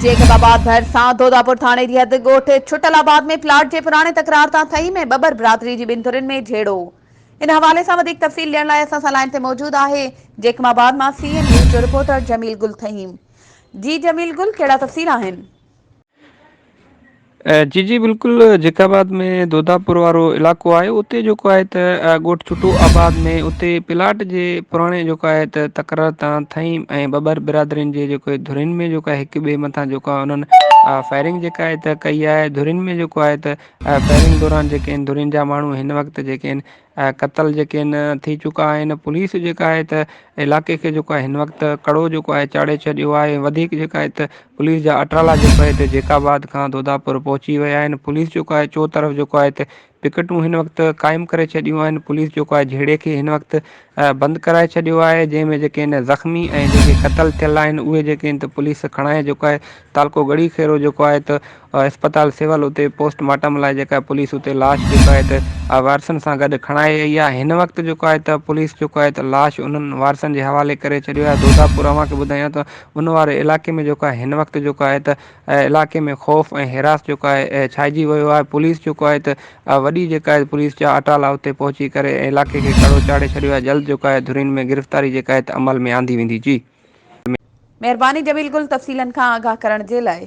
Jacob آباد ڀرسان دوداپور ٿاڻي جي حد ڳوٺ ڇٽل آباد ۾ پلاٽ جي پراڻي تڪرار تان ٿهيم ۽ ٻٻر برادري جي ٻن ڌرين ۾ جهيڙو. ان حوالي سان وڌيڪ تفصيل ڏيڻ لاء اسان سان لائين تي موجود آهي جيڪب آباد مان سي اين نيوز جو رپورٽر جميل گل ٿهيم. جي جميل گل ڪهڙا تفصيل آهن؟ جي جي بلڪل جيڪب آباد ۾ دوداپور وارو علائقو آهي اتي جيڪو آهي ته ڳوٺ ڇٽو آباد ۾ اتي پلاٽ جي پراڻي جيڪو آهي ته تڪرار تان ٿهيم ۽ ٻٻر برادرين جي جيڪو ڌرين ۾ جيڪو آهي هڪ ٻئي مٿان جيڪو آهي انهن فائرنگ جيڪا آهي ته ڪئي آهي ڌرين ۾ جيڪو آهي ته فائرنگ دوران جيڪي آهن ڌرين جا ماڻهو هن وقت جيڪي آهن قتل جيڪي آهن ٿي چڪا آهن پوليس جيڪا آهي ته علائقي کي جيڪو آهي هن وقت ڪڙو جيڪو آهي چاڙهي ڇڏيو آهي وڌيڪ جيڪا آهي ته پوليس جا اٽالا جيڪو آهي ته جيڪب آباد کان دوداپور پهچي ويا آهن پوليس جيڪو آهي چو طرف جيڪو آهي ته پڪٽون هن وقت قائم ڪري ڇڏيون آهن پوليس جيڪو آهي جهيڙي کي هن وقت بند ڪرائي ڇڏيو آهي جنهن ۾ جيڪي آهن زخمي ۽ جيڪي قتل ٿيل آهن اهي جيڪي آهن ته پوليس کڻائي جيڪو آهي تعلقو ڳڙهي خيرو جيڪو آهي ته اسپتال سول اتي پوسٽ مارٽم لاء جيڪا پوليس اتي لاش جيڪو آهي ته وارثن سان گڏ کڻائي وئي آهي هن وقت جيڪو آهي ته پوليس جيڪو آهي ته لاش انهن وارثن جي حوالي ڪري ڇڏيو آهي دوداپور اوهان کي ٻڌايان ته ان واري علائقي ۾ جيڪو آهي هن وقت جيڪو آهي ته علائقي ۾ خوف ۽ حراس جيڪو آهي ڇائجي ويو آهي پوليس جيڪو آهي ته وڏي جيڪا آهي پوليس جا اٽالا اتي پهچي ڪري علائقي کي ڪڙو چاڙهي ڇڏيو آهي جلد جيڪو آهي ڌرين ۾ گرفتاري جيڪا آهي ته عمل ۾ آندي ويندي جي. مهرباني جميل گل تفصيلن کان آگاهه ڪرڻ جي لاء.